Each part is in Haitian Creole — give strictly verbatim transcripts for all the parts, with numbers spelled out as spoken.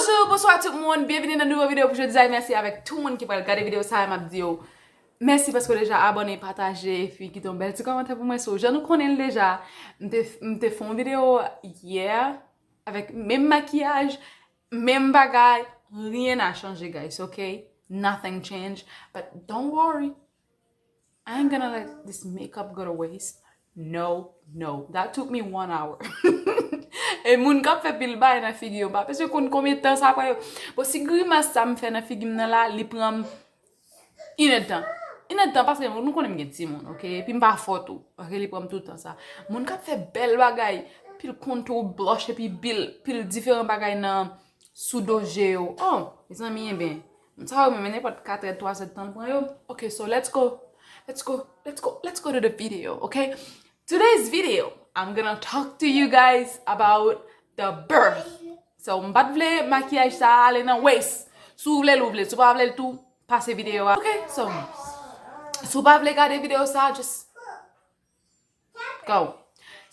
So, bonswa tout moun, byenvini nan nouvo videyo pou jodi a. Mèsi avèk tout moun ki pral gade videyo sa a, m ap di yo mèsi paske w deja abòne, pataje, epi kite yon bèl ti kòmantè pou mwen. So, jan nou konnen l deja, m te, m te fè yon videyo yè avèk menm makiyaj, menm bagay, rien n'a changé, guys, ok? Nothing changed, but don't worry. I ain't gonna let this makeup go to waste. No, no. That took me one hour. E moun k ap fè pil bagay nan figi yo, m pa bezwen konn konbyen tan sa pran yo. Bon, si grimas sa m fè nan figi m nan la, li pran m inèdtan. Inèdtan, paske nou konnen m gen timoun, ok? Epi m pa fò tou. Ok, li pran m tout tan sa. Moun k ap fè bèl bagay, pil contour, blush, epi pil, pil diferan bagay nan sou do je yo. Oh, mezanmi, enben, moun sa yo menm, nenpòt katrè, twazè tan l pran yo. Ok, so let's go. Let's go. Let's go. Let's go to the video, ok? Today's video, I'm gonna talk to you guys about the birth. So, m pa t vle makiyaj sa ale nan waste. Si w vle l, ou vle. Si w pa vle l tou, pase videyo a. Ok, so, si w pa vle gade videyo sa, just go.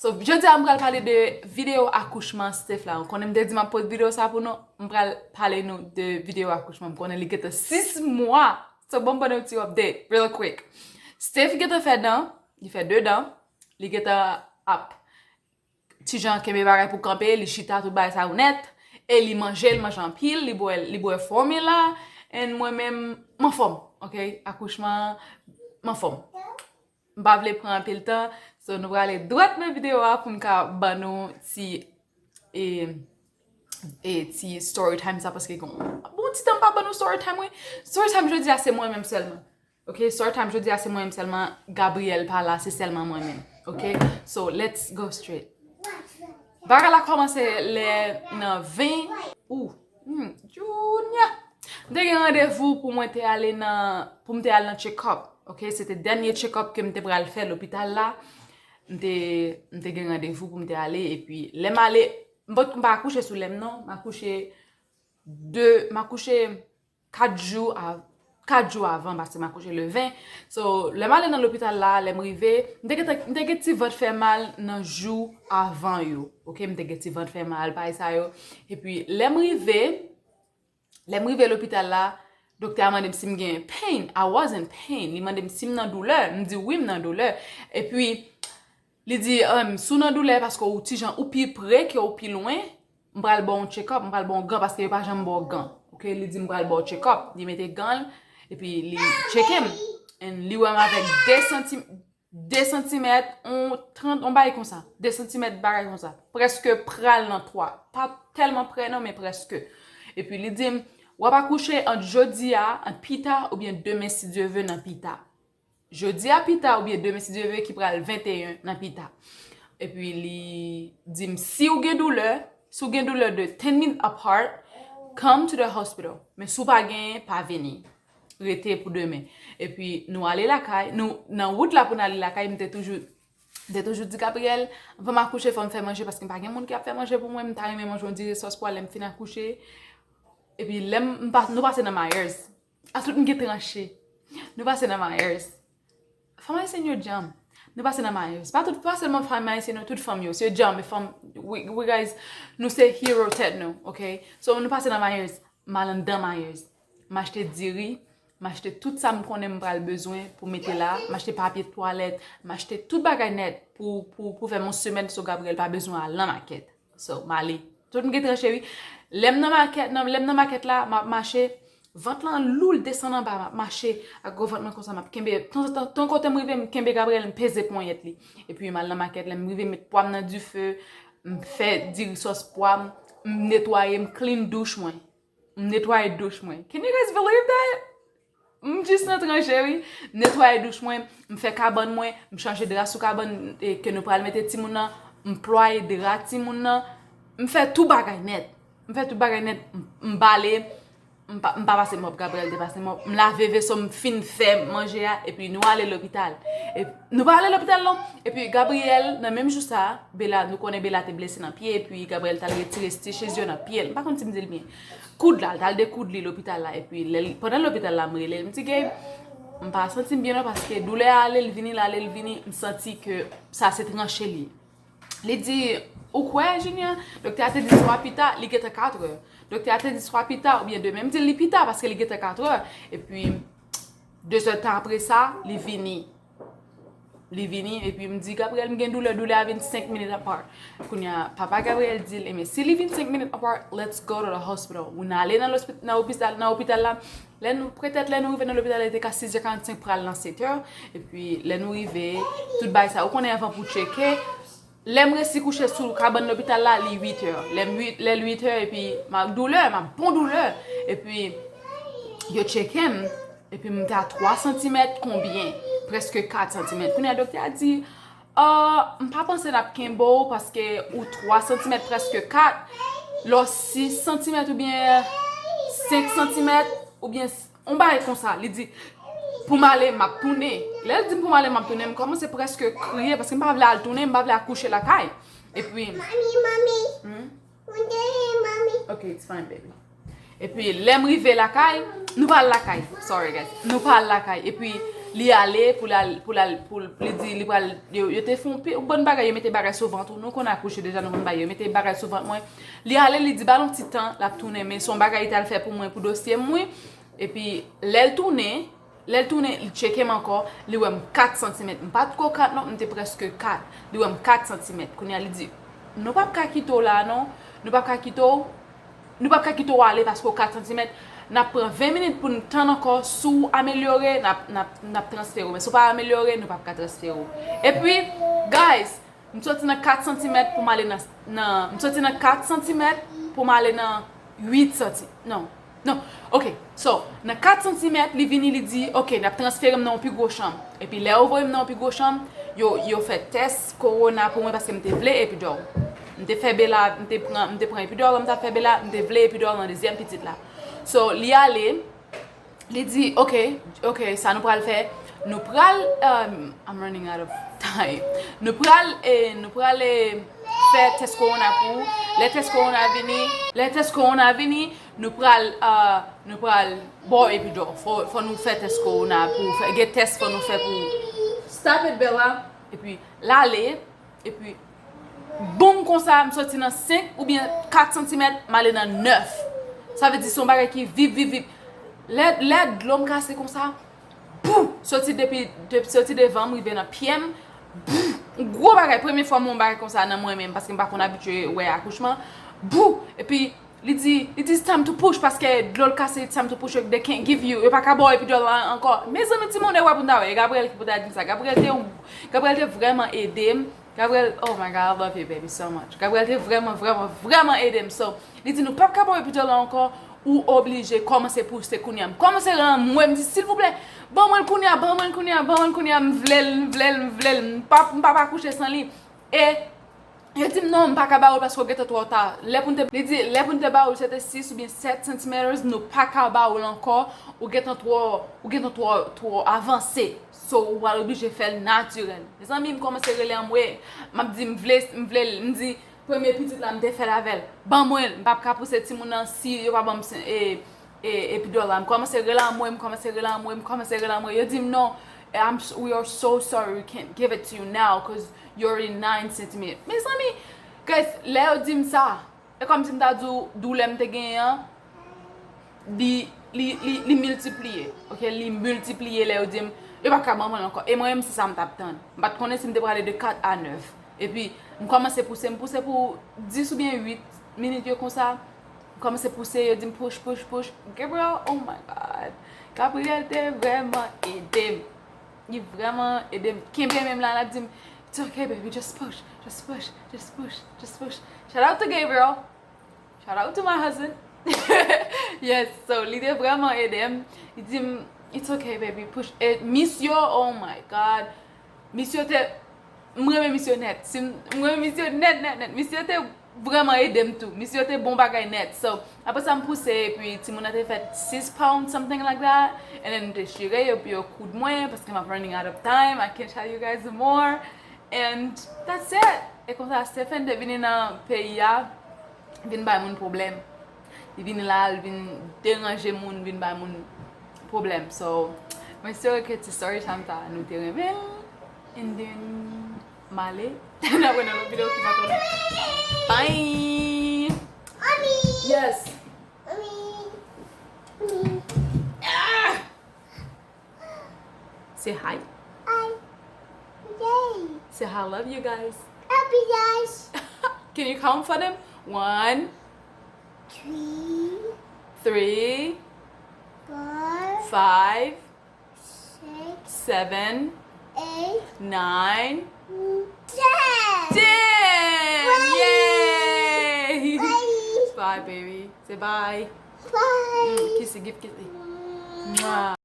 So, jodi a m pral pale de videyo akouchman Steph la. Ou konnen m te di m ap post videyo sa pou nou, m pral pale nou de videyo akouchman. M konnen li gentan sis mwa. So, ban m ba nou ti update, real quick. Steph gentan fè dan, li fè de dan, li gentan ap ti jan kenbe bagay pou kanpe, li chita tout bagay sa yo nèt, e li manje, li manje anpil, li bwè, li bwè formula, and mwen menm, m anfòm, ok? Akouchman, m anfòm. M pa vle pran anpil tan, so nou prale dwat nan videyo a pou m ka ban nou ti, e, e ti story time sa, paske gen yon bon ti tan m pa ban nou story time, wi. Story time jodi a se mwen menm sèlman. Ok, story time jodi a se mwen menm sèlman, Gabriel pa la, se sèlman mwen menm. Ok, so let's go straight. Bagay la kòmanse lè nan ven, ou, hmm, Junior. M te gen randevou pou mwen te ale nan, pou m te al nan check-up. Ok, se te dènye check-up ke m te pral fè lopital la. M te, m te gen randevou pou m te ale, epi lè m ale, m pa, m pa akouche sou lè m non, m akouche de, m akouche kat jou a, kat jou avan, paske m akouche le ven. So, lè m ale nan lopital la, lè m rive, m te gen, m te gen ti vant fè mal nan jou avan yo. Ok, m te gen ti vant fè mal, bagay sa yo. Epi, lè m rive, lè m rive lopital la, doktè a mande m si m gen pain. I was in pain. Li mande m si m nan doulè. M di wi, m nan doulè. Epi, li di, um, si w nan doulè, paske ou ti jan, ou pi pre ke ou pi lwen, m pral ba w yon check-up, m pral ba w yon gan, paske yo pa janm ba w gan. Ok, li di m pral ba w check-up. Li mete gan l, epi li tcheke m. And li wè m avèk de santim, de santimèt, on trant, on bagay konsa. De santimèt bagay konsa. Prèske pral nan twa. Pa tèlman pre non, men prèske. Epi li di m, w ap akouche ant jodi a, ant pita, oubyen demen, si Dye ve, nan pita. Jodi a pita oubyen demen, si Dye ve, ki pral venteyen nan pita. Epi li di m, si w gen doulè, si w gen doulè de ten minutes apart, come to the hospital. Men si w pa genyen, pa vini. Rete pou demen. Epi nou ale lakay, nou nan wout la pou n ale lakay, m te toujou, m te toujou di Gabriel, anvan m akouche, fò m fè manje, paske m pa gen moun ki ap fè manje pou mwen, m ta renmen manje yon diri sòs pwa lè m fin akouche. Epi lè m, m pa, nou pase nan Myers. Atout m gen tranche. Nou pase nan Myers. Fanm ayisyen yo djanm. Nou pase nan Myers. Pa tout, pa sèlman fanm ayisyen, non, tout fanm yo. Se djanm, e fanm, we, we guys, nou se hero tèt nou, ok? So, nou pase nan Myers. M al anndan Myers. M achte diri, m achte tout sa m konnen m pral bezwen pou mete la, m achte papye twalèt, m achte tout bagay nèt pou, pou, pou fè m yon semèn, so Gabriel pa bezwen al nan makèt. So, m ale. Tout m gen tranche, wi. Lè m nan makèt, nan, lè m nan makèt la, m ap mache, vant lan lou, l desann anba, m ap mache ak gwo vant mwen konsa, m ap kenbe, tan, tan, tan kote m rive, m kenbe Gabriel, m peze ponyèt li. Epi m al nan makèt, lè m rive, m met pwa m nan dife, m fè diri sòs pwa m, m netwaye, m clean douch mwen. M netwaye douch mwen. Can you guys believe that? M jis nan tranche, wi. M netwaye douch mwen, m fè kabann mwen, m chanje dra sou kabann, e, ke nou pral mete timoun nan, m plwaye dra timoun nan, m fè tout bagay nèt. M fè tout bagay nèt, m, m bale, m pa, m pa pase mòp, Gabriel te pase mòp, m lave veso, m fin fè manje a, epi nou ale lopital. E, nou pa ale lopital non, epi Gabriel, nan menm jou sa, Bella, nou konnen Bella te blese nan pye, epi Gabriel t al retire stitches yo nan pye l. M pa konn si m di l byen. Koud la, l t al dekoud li lopital la, epi lè l, pandan lopital la, m rele l, m di, Gabe, m pa santi m byen non, paske doulè a ale, l vini, l ale, l vini, m santi ke sa se tranche li ye. Li di, Ou kwè, Junior? Doktè a te di swa pita, li gentan katrè. Doktè a te di swa pita, oubyen demen, m di l li pita paske li gentan katrè. Epi, dezèdtan apre sa, li vini. Li vini, epi m di, Gabriel, m gen doulè, doulè a vin senk minit apart. Kounye a, papa Gabriel di l, Ebyen, si li vin senk minit apart, let's go to the hospital. Nou ale nan lospital, nan lopital, nan lopital la. Lè nou, petèt, lè nou rive nan lopital la, li te ka sis è karannsenk pral nan sèt è. Epi, lè nou rive, tout bagay sa, ou konnen anvan pou tcheke. Lè m resi kouche sou kabann lopital la, li uit è. Lè m uit, lè l uit è, epi m ap doulè, m ap bon doulè. Epi, yo tcheke m, epi m te a twa santimèt konbyen? Prèske kat santimèt. Kounye a, doktè a di, Ah, m pa panse n ap kenbe w paske ou twa santimèt, prèske kat. Lè w sis santimèt oubyen senk santimèt, oubyen s- yon bagay konsa. Li di, Pou m ale, m ap tounen. Lè l di m pou m ale, m ap tounen, m kòmanse prèske kriye paske m pa vle al tounen, m pa vle akouche lakay. Epi, Mommy, mommy. Hmm? Ok, it's fine, baby. Epi, lè m rive lakay, nou pa al lakay. Sorry, guys. Nou pa al lakay. Epi, li ale pou l al, pou l al, pou l, li di, li pral, yo, yo te fè yon pi- yon bon bagay, yo mete bagay sou vant ou. Nou konn akouche deja, nou konn bagay. Yo mete bagay sou vant mwen. Li ale, li di, ba l yon ti tan, l ap tounen. Men se yon bagay li t al fè pou mwen, pou dosye m, wi. Epi, lè l tounen, lè l tounen, li tcheke m ankò, li wè m kat santimèt. M pa t ko kat non, m te prèske kat. Li wè m kat santimèt. Kounye a, li di, Nou p ap ka kite w la non. Nou p ap ka kite w. Nou p ap ka kite w ale paske w kat santimèt. N ap pran ven minit pou n tann ankò. Si w amelyore, n ap, n ap, n ap transfere w. Men si w pa amelyore, nou p ap ka transfere w. Epi, guys, m soti nan kat santimèt pou m ale nan, nan, m soti nan kat santimèt pou m ale nan uit santi-, non, non, ok, so, nan kat santimèt, li vini, li di, ok, n ap transfere m nan yon pi gwo chanm. Epi lè yo voye m nan yon pi gwo chanm, yo, yo fè tès kowona pou mwen paske m te vle epidòl. M te fè Bella, m te pran, m te pran epidòl, lè m t ap fè Bella, m te vle epidòl nan dezyèm pitit la. So, li ale, li di, ok, ok, sa nou pral fè, nou pral, um, I'm running out of time. Nou pral, eh, nou pral, eh, fè tès kowona pou ou. Lè tès kowona vini, lè tès kowona vini, nou pral, uh, nou pral ba w epidòl. Fò, fò nou fè tès kowona pou ou. Fè, gen tès fò nou fè pou ou. Stop it, Bella. Epi, l ale. Epi, boum konsa, m soti nan senk oubyen kat santimèt, m ale nan nèf. Sa vle di se yon bagay ki vip, vip, vip. Lè, lè dlo m kase konsa, boum! Soti depi, de, soti devan m, rive nan pye m. Boum! Yon gwo bagay, premye fwa m wè yon bagay konsa nan mwen menm, paske m pa konn abitye wè akouchman. Boum! Epi, li di, li di, it's time to push, paske dlo l kase, it's time to push, they can't give you, yo pa ka ba w epidòl la ankò. Mezanmi, timoun, e wè pou n ta wè, e Gabriel ki pou ta di m sa. Gabriel te, Gabriel te vrèman ede m. Gabriel, oh my God, I love you, baby, so much. Gabriel te vrèman, vrèman, vrèman ede m. So, li di, nou p ap ka ba w epidòl la ankò, ou oblije kòmanse pouse kounye a. M kòmanse rele anmwe, m di, silvouplè, ban mwen l kounye a, ban mwen l kounye a, ban mwen l kounye a, m vle l, m vle l, m vle l, m p ap, m p ap akouche san li. E yo di m, non, m pa ka ba ou l paske w gentan twò ta. Lè pou n te, li di, lè pou n te ba ou l, se te sis oubyen sèt santimèt, nou pa ka ba ou l ankò, ou gentan twò, ou gentan twò, twò avanse. So, ou pral oblije fè l natirèl. Mezanmi, m kòmanse rele anmwe. M ap di, m vle, m vle l. M di, premye pitit la, m te fè l avè l. Ban mwen l. M p ap ka pouse timoun nan si yo pa ban m se- e, e, epidòl la. M kòmanse rele anmwe, m kòmanse rele anmwe, m kòmanse rele anmwe. Yo di m, non, I'm, we are so sorry, we can't give it to you now, 'cause you're already nine centimeters. Mezanmi, guys, lè yo di m sa, e kòmsi m ta di w, doulè m te genyen an, li, li, li, li miltipliye. Ok, li miltipliye lè yo di m, yo pa ka ban mwen l ankò. E mwen menm, se sa m t ap tann. M pa t konnen si m te prale de kat a nèf. Epi, m kòmanse pouse, m pouse pou dis oubyen uit minit yo konsa. M kòmanse pouse, yo di m, push, push, push. Gabriel, oh my God. Gabriel te vrèman ede m. Li vrèman ede m. Kenbe men m la, l ap di m, it's okay, baby, just push, just push, just push, just push. Shout out to Gabriel. Shout out to my husband. Yes, so, li te vrèman ede m. Li di m, it's okay, baby, push. E misye, oh my God. Misye te, m renmen misye nèt. Si m, m renmen misye nèt, nèt, nèt. Misye te vrèman ede m tou. Misye te bon bagay nèt. So, apre sa, m pouse, epi timoun nan te fè sis pound, something like that. And then, m te chire yo, epi yo koud mwen, paske m ap running out of time. I can't tell you guys more. And that's it. E konsa, Stephen te vini nan peyi a, vin bay moun pwoblèm. Li vin la, li vin deranje moun, vin bay moun pwoblèm. So, m espere ke ti story time sa, nou te renmen l. And then, m ale. N ap wè nan lòt videyo ki pa twò long. Bye. Yes. Ah! Say hi. Say I love you guys. Can you count for them? One, three, five, seven, nine, ten. Yay! Bye, baby. Say bye. Mm, kisi, give kisi. Mwah.